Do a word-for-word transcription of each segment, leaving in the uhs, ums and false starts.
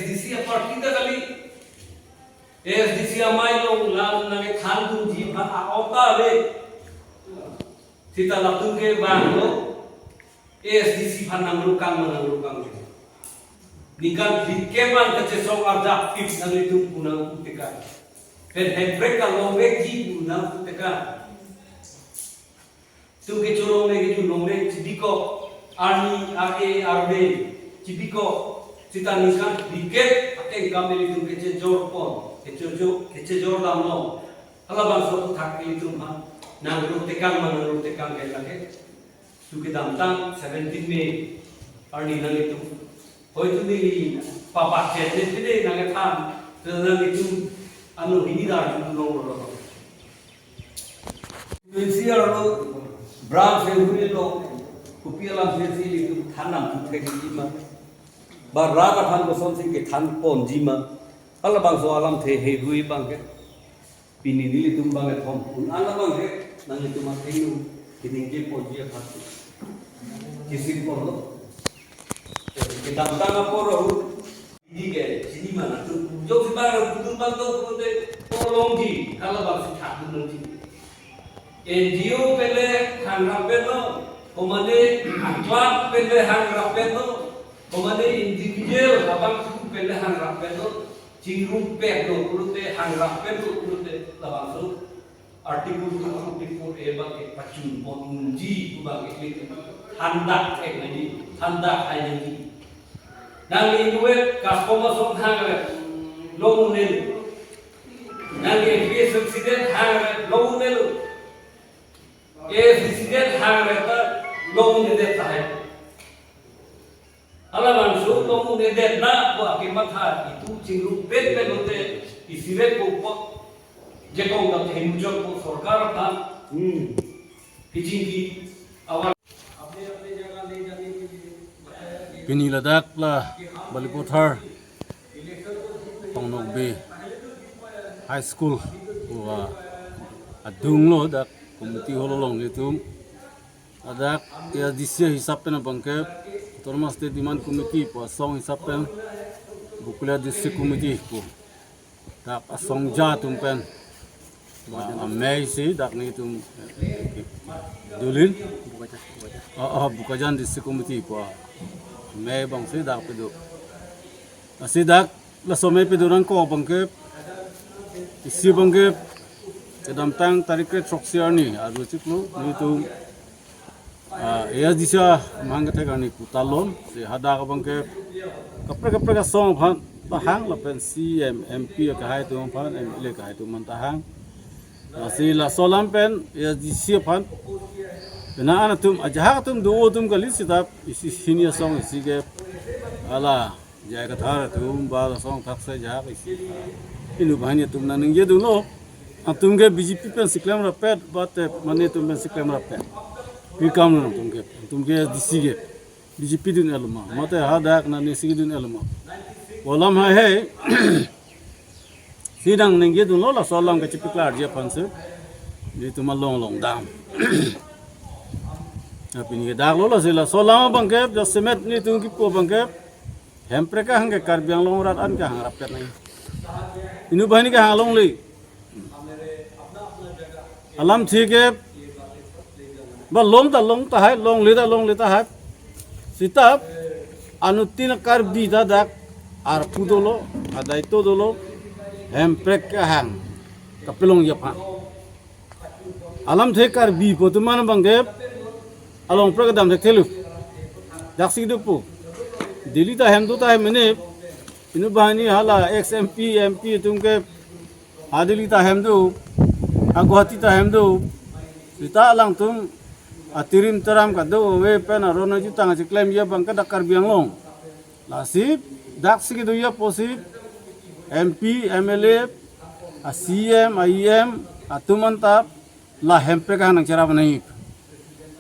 ASDC aparty ta kali. ASDC amei along lam nangkethandunji aphan a-ota ave. Seta latum ke bang lo. ASDC aphan nangrukang ma nangrukang ke. Ningkan phlikep an kachesong arjap fix nanglitum pu nangpu tekang. Pen hemprek kalong vekji pu nangpu tekang. Itum ke cholongle kejulongle chibiko, arni, ar-e, arve, chibiko, seta ningkan phlikep ateng kam ilitum kechejor pon, kechejor, kechejor damlong. Halabangso aputhak ilitum aphan nangru tekang ma nangru tekang ke lake. Itum kedamtang seventeen May arni nanglitum. Hoitu neli pa budget ne pide nangkethan, te nanglitum ano hini dar dun long lo. N C R lo, branch hehui lo, kopi alamthe si ilitum than nangpu thekji ma. Ba rat aphan kosonsi kethan ponji ma. Halabangso alamthe hehui abang ke. Pini nelitum bang kethom un-an abang ke, nanglitum athengno keningje ponji aphan. Kisim ponlo. Kedamtang apor ahut, ini ke, chini ma nangtum. Jongsi bang, kutum bang to, kutum te, tolongji, halabangsi thakdun nangji. N G O pen le hangrap pen lo, komane club pen le hangrap pen lo, komane individual abangphu pen le hangrap pen lo, chingrum pen lo pulote, hangrap pen lo pulote, labangso Article two forty-four A abang ke pachun pon unji pu abang ke thandak thek nangji, thandak hai nangji. Nangli inutvet Kaskom Asong hangrap, long un-e lo. Nangli A P S president hangrap, long un-e lo. A S D C president hangrap ta long un-edet tahai. Halabangso long un-edet na pu akematha itum chingrum pen pen lote isivet po po, jekong ta themujok po sorkar aphan. Hmm. Kechingki awan. Pini ladak la Balipathar Tongnokbe High School pu adung lo, dak community hall along nelitum. Ladak A S D C hisap pen abang ke Autonomous State Demand Committee pu asong hisap pen Bokolia District Committee pu dak asongja atum pen, ah, amei si dak nelitum, eh, dulin. Ah, ah, Bokajan District Committee pu amei abang si dak pedo. Lasi dak laso amei pedo nangkok abang ke, isi abang ke, kedamtang tarik kre-throksi arni, arlo chiklo, nelitum, ah, A S D C amahang kethek arni pu talon, si hadak abang ke, kaprek kaprek asong aphan tahang, lapen C E M, M P akehai atum aphan, M L A akehai atum aphan tahang. Lasi laso alam pen A S D C aphan, pena an atum, ajahak atum do atum kali sitap, isi hini asong isi ke, hala J I Kathar atum ba lasong thakse ajahak isi. Inut banghini atum nangningje dunlo. Atum ke B J P pensi klem rapet, ba te mane atum pensi klem rapet. Pi kam lo atum ke, atum ke A S D C ke. B J P dun-et lo ma. Mate hadak nangli si dun-et lo ma. Pu alam hai hai. Si nangningje dunlo laso alam kachepaklarji aphan si. Nelitum along along dam. Nah, pini ke dak lo lasi laso alam abang ke, jasemet nelitum kipu abang ke. Hemprek kehang ke Karbi Anglong rat an kehang rapet nai. Inut banghini kehang longle. Alamthe ke ba long ta long tahai, longle ta longle tahai. Sitap anuttin Karbi ta dak arpu dolo, adai to dolo, hemprek kehang kapelongji aphan. Alamthe Karbi pu atum an abang ke along prek kedam thekthelo. Daksi do pu. Delhi ta hem do ta hem mene. Inut banghini hala ex M P, M P atum ke ha Delhi ta hem do, ha Guwahati ta hem do. Seta alangtum atirim taram kado ave pen aron ajutang achiklemji abang ke dak Karbi Anglong. Lasi daksi kedoji apotsi M P, M L A, a C E M, a E M atum anta la hemprek kehang nangcherap nai.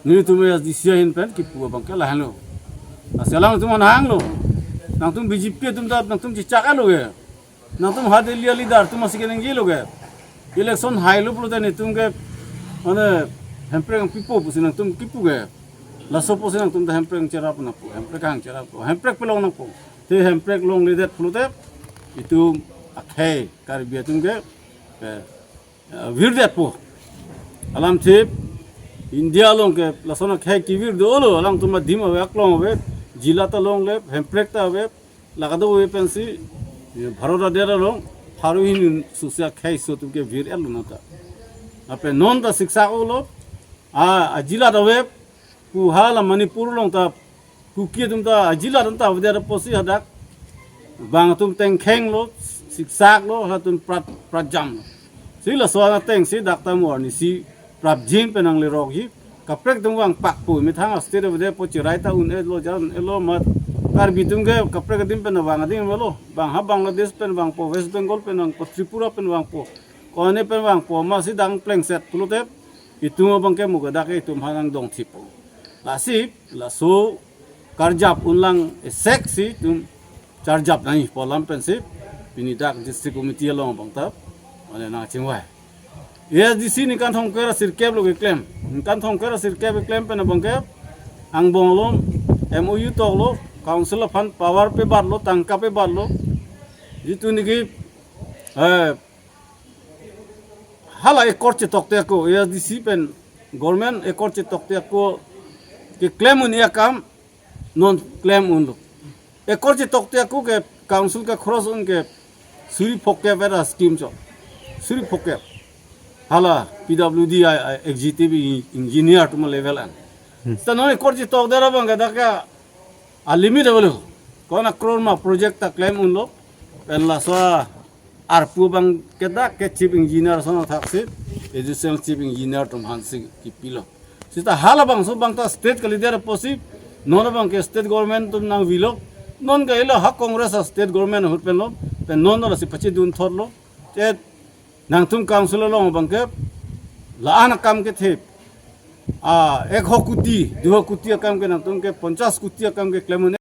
Nelitum A S D C ahin pen kipu abang ke lahenlo. Lasi alangtum an hanglo. Nangtum B J P atum ta nangtum chechak-et lo ke. Nangtum ha Delhi a-leader atum asi keningje lo ke. Election hailo pulote nelitum ke mane hemprek nangpipo pusi nangtum kipu ke. Laso pusi nangtum ta hemprek nangcherap nangpo, hemprek kehang cherappo, hemprek pelong nangpo. Te hemprek longledet pulote itum akhei Karbi atum ke, eh, eh, virdetpo. Alamthe India along ke lason akhei kevir dolo, alangtum adim ave, aklong ave, jila ta longle, hemprek ta ave, la kadokave pensi, eh, Bharat adet along pharo hini susia kheiso atum ke vir-etlo nata. Lapen non ta siksak-olo, a, ajila ta ave, pu hala Manipur along ta Kuki atum ta ajila atum ta avedet apotsi hadak bang atum tengkhenglo, siksaklo, halatum prat, pratjamlo. Si laso atengsi dak ta mo arnisi prapjin pen nanglerokji. Kaprek atum vangpakpo, methang a-state avedet apot chirai ta un-elo, jar un-elo amat. Karbi atum ke kaprek adim pen vang adim avelo. Bang ha Bangladesh pen vangpo, West Bengal pen vangpo, Tripura pen vangpo, ko-an pen vangpo, amatsi dak plengset pulote itum abang ke mo ke dak itum ha nangdongthippo. Lasi laso karjap unlang esek si itum charjap nangji pu alam pensi pini dak district committee along abang ta mane nangchingvai. A S D C ningkan thomkep ra sirkep lo keklem. Ningkan thomkep ra sirkep keklem pen abang ke angbong along M O U toklo, council aphan power pebatlo, tangka pebatlo. Jitu niki, eh, hala accord chetokte ako, A S D C pen government accord chetokte ako keklem un-e akam non klem unlo. Accord chetokte ako ke council ke cross un ke suri phokep era scheme chot. Suri phokep. Hala P W D a, a executive en-, engineer atum alevel an. Hmm. Seta non accord chetokdet abang ke dak ke a-limit avelo. Ko-an a-crore ma project ta klem unlo. Pen laso arpu abang ke dak ke chief engineer ason athaksi, additional chief engineer atum aphansi kipilo. Seta halabangso abang ta state kalidet apotsi, non abang ke state government atum nangvilo, non ke ilo ha Congress a-state government ahut penlo, pen non lasi pachidunthotlo. Te nangtum council along abang ke la-an akam kethe, a, ek ho kuti, du ho kuti akam ke nangtum ke ponchas kuti akam ke klem un-e